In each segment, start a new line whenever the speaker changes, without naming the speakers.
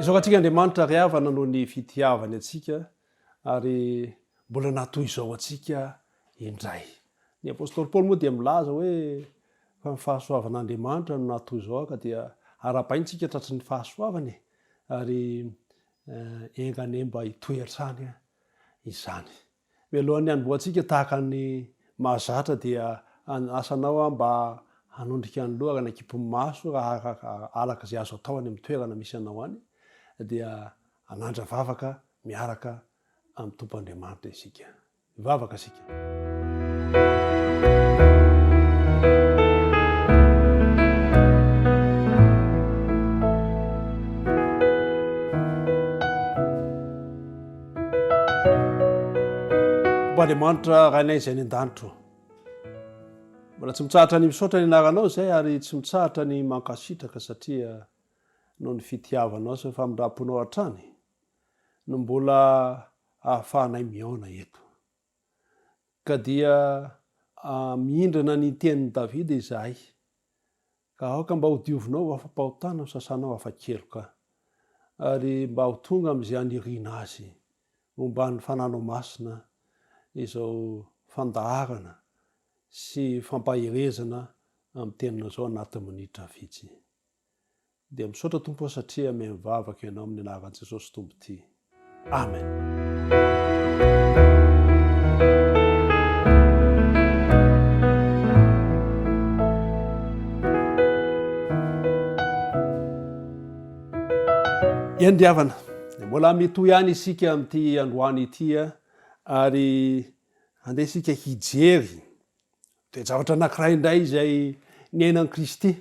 Isaorantsika Andriamanitra ry havana noho ny fitiavany antsika ary mbola natoy izao antsika indray. Ny apostoly Paoly moa dia milaza hoe fa ny fahasoavan'Andriamanitra no natoy izao ka dia arahabaintsika tratry ny fahasoavany e! ary enga anie mba hitohy hatrany izany. Mialohan'ny hanombohantsika tahaka ny mahazatra dia hanasa anao aho mba hanondrika ny loha ary hanakimpy ny maso raha araka izay azo atao any amin'ny toerana misy anao any dia hanandra vavaka miaraka amin'ny Tompo Andriamanitra isika. Hivavaka isika. Tompo Andriamanitra Rainay izay any an-danitra ô. Mbola tsy mitsahatra ny misaotra ny anaranao izay ary tsy mitsahatra ny mankasitraka satria noho ny fitiavanao sy ny famindram-ponao hatrany no mbola ahafahanay mihaona eto. Ka dia mihindrana ny tenin'i Davida izahay Ka aoka mba ho diovinao ho afa-pahotana ho sasanao afa-keloka, ary mba ho tonga amin'izay aniriana azy, momban'ny Fananao Masina, izao fandaharana sy fampaherezana amin'ny Teninao izao anatin'ny minitra vitsy. Dia misaotra Tompo aho satria mihaino vavaka Ianao amin'ny anaran'i Jesosy Tompo ity. Amen. Eny ry havana, mbola mitohy ihany isika amin'ity androany ity ary andeha isika hijery toe-javatra anankiray indray izay niainan'i Kristy.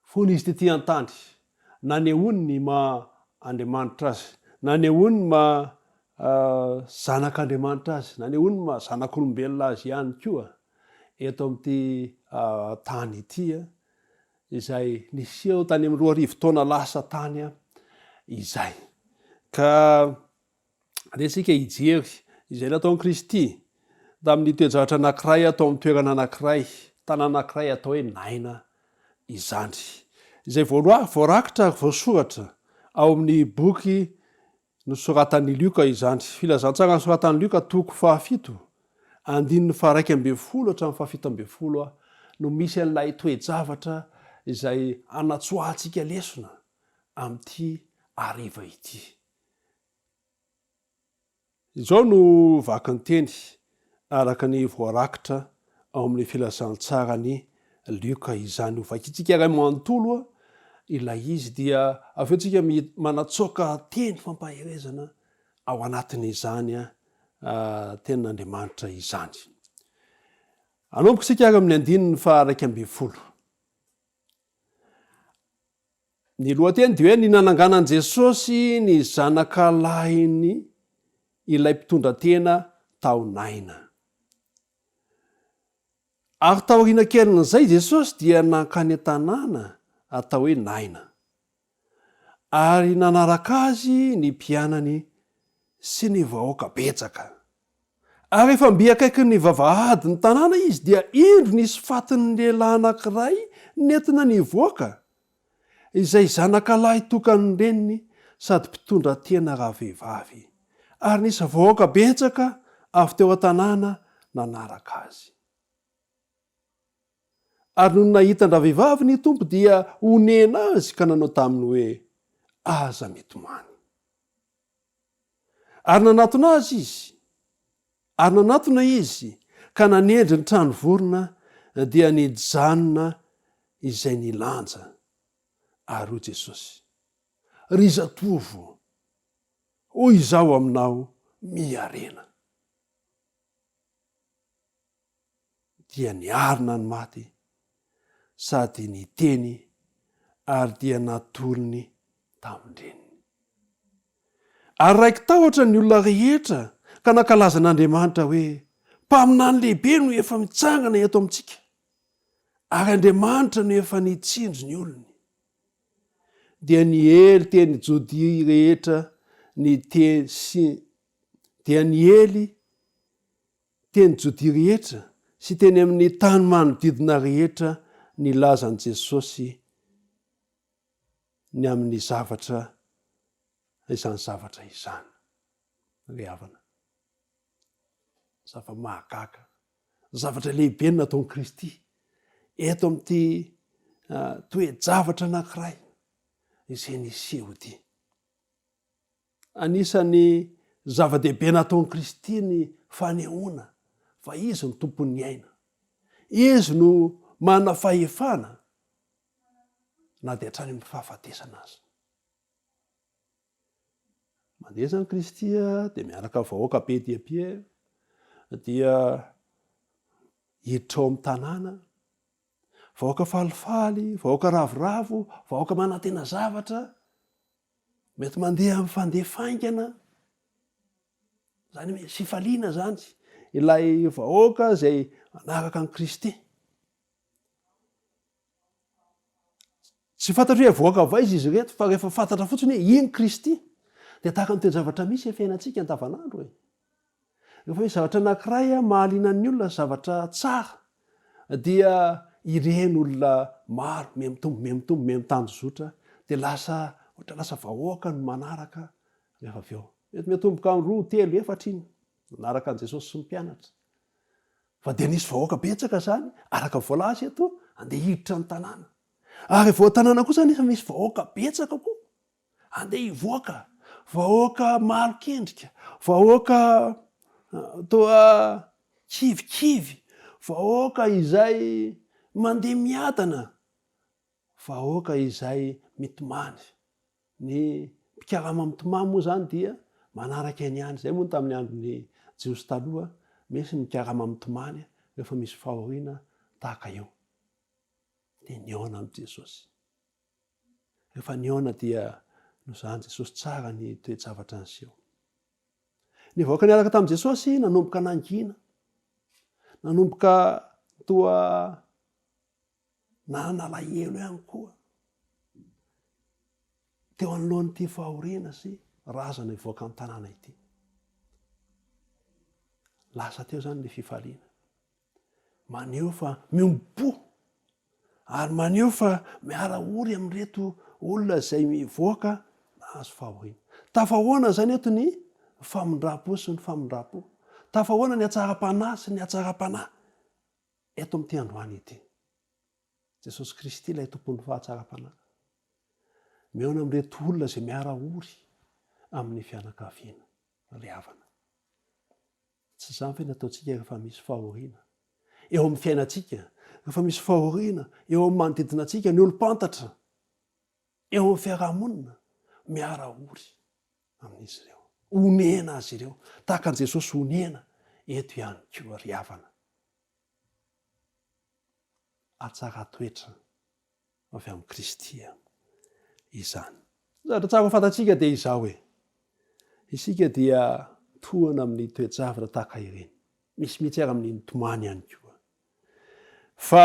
Fony Izy tetỳ an-tany, nanehoany ny maha Andriamanitra Azy, nanehoany ny maha Zanak'Andriamanitra Azy, nanehoany ny maha Zanak'olombelona Azy ihany koa eto amin'ity tany ity, izay niseho tany amin'ny 2000 taona lasa tany izay. Ka Andeha isika hijery izay nataon'i Kristy tamin'ny toe-javatra anankiray tao amin'ny toerana anankiray, tanàna anankiray atao hoe Naina izany, izay voarakitra ary voasoratra ao amin'ny boky nosoratan'i Lioka izany. Filazantsara nosoratan'i Lioka toko fahafito, andininy faha-11 hatramin'ny faha-17 no misy an'ilay toe-javatra izay anatsoahantsika lesona amin'ity hariva ity. Izao no vakin-teny araka ny voarakitra ao amin'ny Filazantsaran'i Lioka izany. Ho vakintsika iray manontolo ilay izy dia avy eo tsika manatsoaka teny fampaherezana ao anatin'izany tenin'Andriamanitra izany. Anomboka isika ary amin'ny andininy faha 11. Ny lohateny dia hoe Ny nananganan'i Jesosy ny zanakalahin'ny ilay mpitondra tena tao Naina. Ary taoriana kelin'izay Jesosy dia nankany an-tanàna atao hoe Naina. Ary nanaraka azy ny mpianany sy ny vahoaka betsaka. Ary rehefa mby akaikin'ny vavahadin'ny tanàna izy dia indro nisy fatin'ny lehilahy anankiray nentina nivoaka, izay zanakalahy tokan'ny reniny sady mpitondra tena ravehivavy. Ary nisy vahoaka betsaka avy teo an-tanàna nanaraka azy. Ary nony nahita an-dravehivavy ny Tompo dia onena azy ka nanao taminy hoe, Aza mitomany. Ary nanatona azy izy, ary nanatona izy ka nanendry ny trano vorona dia nijanona izay nilanja. Ary hoy Jesosy, Ry zatovo, hoy Izaho aminao, miharena. Dia niarina ny maty sady niteny ary dia natolony tamin-dreniny. Ary raiki-tahotra ny olona rehetra ka nankalaza an'Andriamanitra hoe, Mpaminany lehibe no efa mitsangana eto amintsika, ary Andriamanitra no efa nitsinjo ny olony. Dia niely teny Jodia rehetra ny teny sy dia niely teny Jodia rehetra sy teny amin'ny tany manodidina rehetra nilaza an'i Jesosy. ny amin'ny zavatra izany zavatra izany. Ry havana, zava-mahagaga, zavatra lehibe no nataon'i Kristy eto amin'ity toe-javatra anankiray izay niseho ity. Anisan'ny zava-dehibe nataon'i Kristy ny fanehoana fa Izy no Tompon'ny aina. Izy no manana fahefana na dia hatrany amin'ny fahafatesana aza. Mandeha izany Kristy dia miaraka amin'ny vahoaka be dia be dia hiditra ao amin'ny tanàna. Vahoaka falifaly, vahoaka ravoravo, vahoaka manantena zavatra, mety mandeha amin'ny fandeha faingana. Izany hoe misy fifaliana izany ilay vahoaka izay manaraka an'i Kristy. Tsy fantatro hoe avoaka avy aiza izy ireto fa rehefa fantatra fotsiny hoe iny Kristy dia tahaka ny toe-javatra misy ny fiainantsika andavanandro e. Rehefa misy zavatra anankiray mahaliana ny olona, zavatra tsara dia ireny olona maro mihamitombo mihamitombo mihamitanjozotra dia lasa ohatra lasa vahoaka no manaraka rehefa avy eo. Mety miatomboka amin'ny roa, telo, efatra iny nanaraka an'i Jesosy sy ny mpianatra. Fa dia nisy vahoaka betsaka izany, araka ny voalaza eto, handeha hiditra ny tanàna. Ary vao tanàna kosa anefa misy vahoaka betsaka koa handeha hivoaka, vahoaka malokendrika, vahoaka toa kivikivy, vahoaka izay mandeha miadana, vahoaka izay mitomany. Ny mpikarama mitomany moa izany dia manaraka eny ihany. Izay moa ny tamin'ny andron'ny Jiosy taloha, misy ny mikarama mitomany rehefa misy fahoriana tahaka io. Dia nihaona amin'i Jesosy. Rehefa nihaona dia nozahan'i Jesosy tsara ny toe-javatra niseho. Ny vahoaka niaraka tamin'i Jesosy nanomboka nangina, nanomboka toa nanana alahelo ihany koa teo anoloan'ity fahoriana sy razana hivoaka ny tanàna ity. Lasa teo izany ny fifaliana. Maneho fa miombom-po ary maneho fa miara-ory amin'ireto olona izay mivoaka nahazo fahoriana. Tafahoana izany eto ny famindram-po sy ny famindram-po. Tafahoana ny hatsaram-panahy sy ny hatsaram-panahy eto amin'ity androany ity. Jesosy Kristy ilay Tompon'ny fahatsaram-panahy. Mihaona amin'ireto olona izay miara-ory amin'ny fianakaviana. Ry havana. Tsy izany ve ny ataontsika rehefa misy fahoriana eo amin'ny fiainantsika, rehefa misy fahoriana eo amin'ny manodidina antsika, ny olom-pantatra, eo amin'ny fiarahamonina? Miara-ory amin'izy ireo. Onena azy ireo, tahaka an'i Jesosy onena eto ihany koa, ry havana. Hatsaran-toetra avy amin'i Kristy izany. Ny zavatra tsara ho fantatsika dia izao e, isika dia tohana amin'ny toe-javatra tahaka ireny, misy mihitsy ary amin'ny nitomany ihany koa. Fa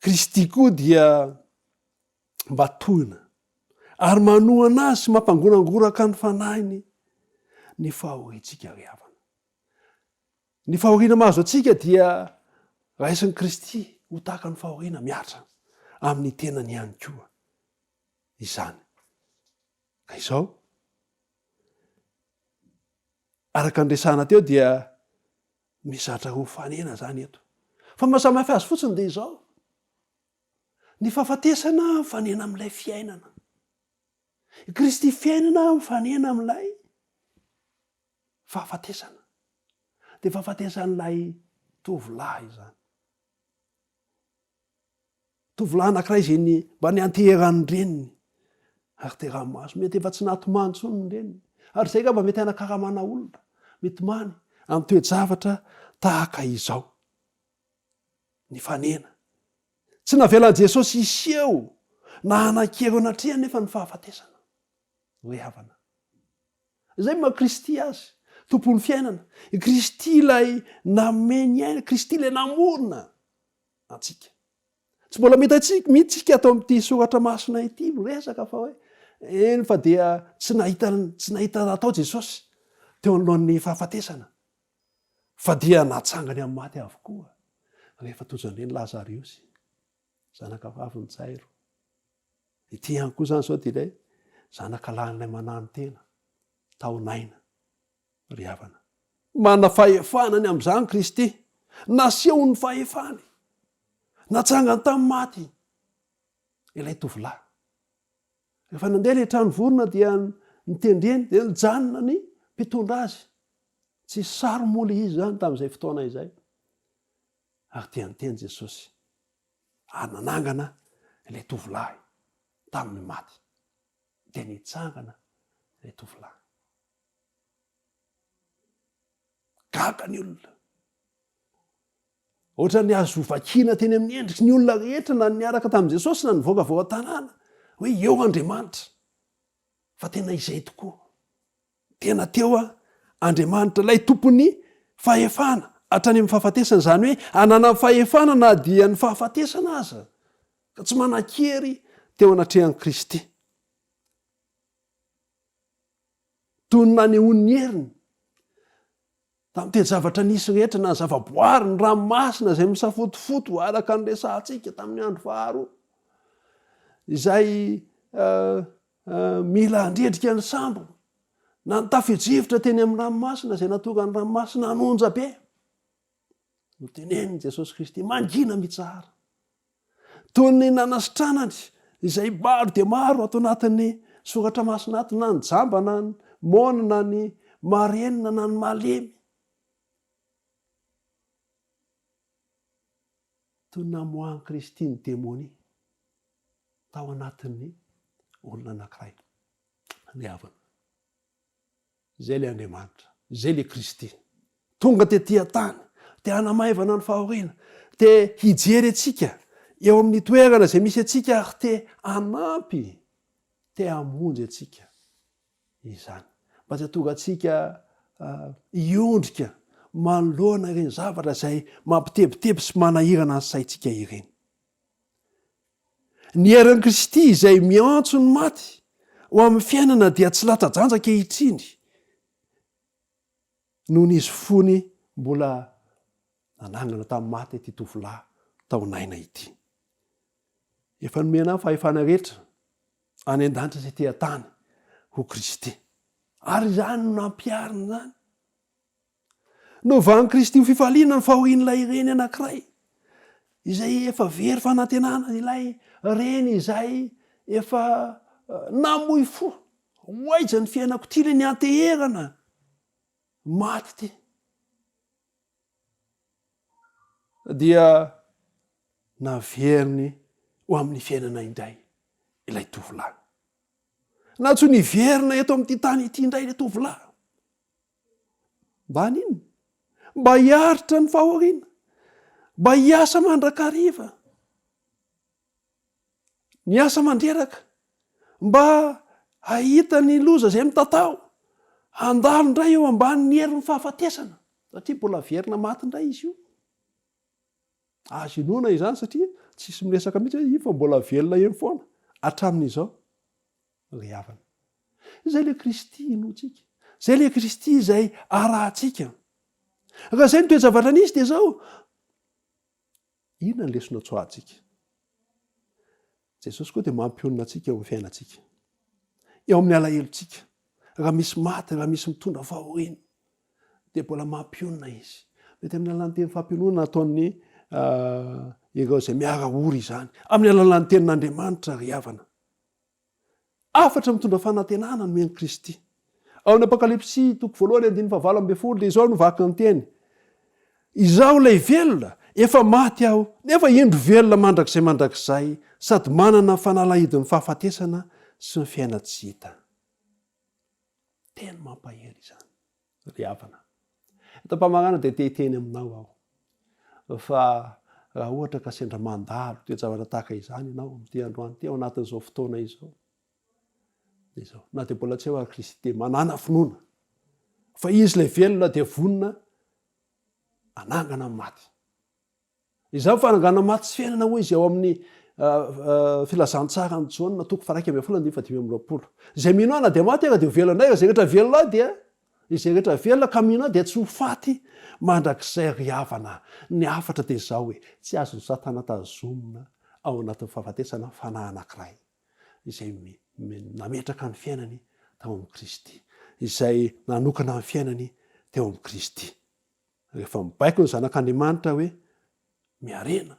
Kristy koa dia mba tohina ary manohana azy sy mampangonangoraka ny fanahiny ny fahoriantsika ry havana. Ny fahoriana mahazo antsika dia raisin'i Kristy ho tahaka ny fahoriana mihatra amin'ny tenany ihany koa izany. Ka izao, araka ny resahana teo dia misy zavatra roa mifanena izany eto. Fa ny mahasamihafa azy fotsiny dia izao, ny fahafatesana mifanena amin'ilay fiainana. I Kristy fiainana mifanena amin'ilay fahafatesana. Dia fahafatesan'ilay tovolahy izany. Tovolahy anankiray izay ny, mba nianteheran'ny reniny ary te ranomaso. Mety efa tsy nahatomany intsony ny reniny. Ary izay angamba mety hanakaramana olona mitomany amin'ny toe-javatra tahaka izao. Nifanena. Tsy navelan'i Jesosy hiseho na hanan-kery eo anatrehany nefa ny fahafatesana. Ry havana. Izay no maha Kristy azy, Tompon'ny fiainana. I Kristy ilay nanome ny aina, Kristy ilay namorona antsika. Tsy mbola mety antsika mihitsy isika ato amin'ity soratra masina ity miresaka fa hoe eny fa dia tsy nahita tsy nahita natao Jesosy teo anoloan'ny fahafatesana fa dia natsangany amin'ny maty avokoa rehefa tojo an'ireny Lazariosy zanaka vavin'i Jairo. Ity ihany koa izany izao dia ilay zanaka lahin'ilay mananontena tao Naina, ry havana. Manana fahefana ny amin'izany Kristy. Nasehony ny fahefany. Natsangany tamin'ny maty ilay tovolahy. Rehefa nandeha ilay trano vorona dia nitendreny dia nijanona ny mpitondra azy. Tsy sary moa ilay izy izany tamin'izay fotoana izay. Ary dia niteny Jesosy ary nanangana ilay tovolahy tamin'ny maty. Dia nitsangana ilay tovolahy. Gaga ny olona. Ohatran'ny azo vakiana teny amin'ny endriky ny olona rehetra na ny niaraka tamin'i Jesosy na nivoaka avy ao an-tanàna hoe eo Andriamanitra. Fa tena izay tokoa. Tena teo Andriamanitra, ilay tompon'ny fahefana hatrany amin'ny fahafatesana, izany hoe ananany fahefana na dia ny fahafatesana aza, ka tsy manan-kery teo anatrehan'i Kristy. Toy ny nanehoany ny heriny tamin'ny toe-javatra nisy rehetra, na ny zavaboary, ny ranomasina izay misafotofoto araka ny resahantsika tamin'ny andro faharoa, izay mila handrendrika ny sambo, na ny tafio-drivotra teny amin'ny ranomasina izay nahatonga ny ranomasina hanonja be. Notenenin'i Jesosy Kristy, mangina mitsahara. Toy ny nanasitranany izay maro dia maro ato anatin'ny soratra masina ato, na ny jamba na ny moana na ny marenina na ny malemy. Toy ny namoahan'i Kristy ny demonia tao anatin'ny olona anankiray. Ny havana. Izay ilay Andriamanitra, izay ilay Kristy. Tonga tetỳ an-tany, te hanamaivana ny fahoriana, te hijery antsika eo amin'ny toerana izay misy antsika ary te hanampy, te hamonjy antsika izany. Mba tsy hahatonga antsika hiondrika manoloana ireny zavatra izay mampitebiteby sy manahirana ny saintsika ireny. Ny herin'i Kristy izay miantso ny maty ho amin'ny fiainana dia tsy latsa-danja ankehitriny noho ny izy fony mbola nanangana tamin'ny maty ity tovolahy tao Naina ity. Efa nomena ny fahefana rehetra any an-danitra sy ety an-tany ho Kristy. Ary izany no nampihariny izany. Novan'i Kristy ho fifaliana ny fahorian'ilay reny anankiray izay efa very fanantenana, ilay reny izay efa namoy fo. Ho aiza ny fiainako ity ilay nianteherana maty ity. Dia naveriny ho amin'ny fiainana indray ilay tovolahy. Nantsoiny hiverina eto amin'ity tany ity indray ilay tovolahy. Mba haninona? Mba hiaritra ny fahoriana. Mba hiasa mandrakariva. Ny asa mandreraka. Mba hahita ny loza izay mitatao. Handalo indray eo ambanin'ny herin'ny fahafatesana. Satria mbola averina maty indray izy io. Azo inoana izany satria tsisy miresaka mihitsy hoe io fa mbola velona eny foana hatramin'izao. Ry havana. Izay ilay Kristy inoantsika. Izay ilay Kristy izay arahantsika. Raha izay no toe-javatra nisy dia izao, inona ny lesona tsoahantsika? Jesosy koa dia mampionona antsika eo amin'ny fiainantsika. Eo amin'ny alahelontsika. Raha misy maty, raha misy mitondra fahoriana, dia mbola mampionona izy. Mety amin'ny alalan'ny teny fampiononana ataon'ny ireo izay miara-ory izany. Amin'ny alalan'ny tenin'Andriamanitra ry havana. Hafatra mitondra fanantenana nomen'i Kristy. Ao amin'ny Apokalypsy toko voalohany andininy fahavalo ambinifolo dia izao no vakin'ny teny, Izaho ilay velona, efa maty aho, nefa indro velona mandrakizay mandrakizay, sady manana ny fanalahidin'ny fahafatesana sy ny fiainan-tsy hita. Teny mampahery izany, ry havana. Eto am-pamarana dia te hiteny aminao aho fa raha ohatra ka sendra mandalo toe-javatra tahaka izany ianao amin'ity androany ity, ao anatin'izao fotoana izao, dia izao, na dia mbola tsy eo ary Kristy dia manàna finoana fa Izy ilay velona dia vonona hanangana ny maty. Izany fanangana maty sy fiainana hoy izy ao amin'ny Filazantsaran'i Jaona toko faha-11 andininy faha-25. Izay mino ahy na dia maty aza dia ho velona indray, ary izay rehetra velona ahy dia izay rehetra velona ka mino ahy dia tsy ho faty mandrakizay ry havana. Ny hafatra dia izao hoe, tsy azon'i Satana tazomina ao anatin'ny fahafatesana fanahy anankiray. Izay nametraka ny fiainany tao amin'i Kristy, izay nanokana ny fiainany teo amin'i Kristy. Rehefa mibaiko ny Zanak'Andriamanitra hoe miarena,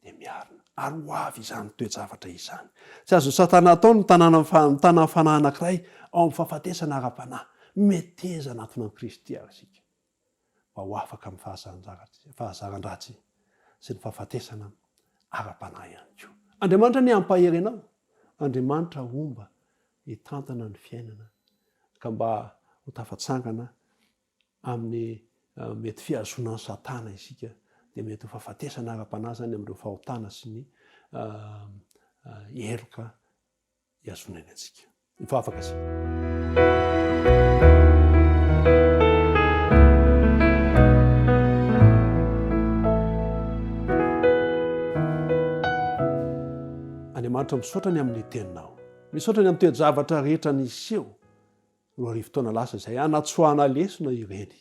dia miarina. Ary ho avy izany toe-javatra izany. Tsy azon'i Satana atao ny mitana ny fanahy anankiray ao amin'ny fahafatesana ara-panahy. Meteza hanatona an'i Kristy àry isika, mba ho afaka amin'ny fahazaran-dratsy sy ny fahafatesana ara-panahy ihany koa. Andriamanitra anie hampahery anao. Andriamanitra homba hitantana ny fiainana ka mba ho tafatsangana amin'ny mety fihazonan'i Satana isika, dia mety ho fahafatesana ara-panahy izany amin'ireo fahotana sy ny heloka ihazonany antsika. Hivavaka isika. Andriamanitra misaotra ny amin'ny teninao. Misaotra ny amin'ny toe-javatra rehetra niseho 2000 taona lasa izay, hanatsoahana lesona ireny,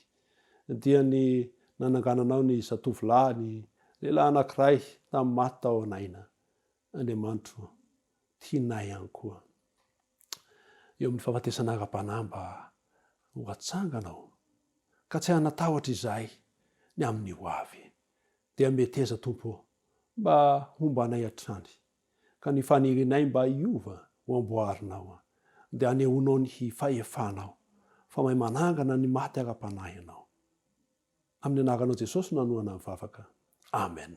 dia ny nanangananao ny zatovolahy, ny lehilahy anankiray tamin'ny maty tao Naina. Andriamanitro, tianay ihany koa, eo amin'ny fahafatesana ara-panahy mba ho atsanganao, ka tsy hanatahotra izahay ny amin'ny ho avy. Dia meteza, Tompo ô, mba homba anay hatrany. Ka ny fanirianay mba hiova ho amboarinao dia anehoanao ny fahefanao fa mahay manangana ny maty ara-panahy ianao. Amin'ny anaranao Jesosy no anohana ny vavaka. Amen.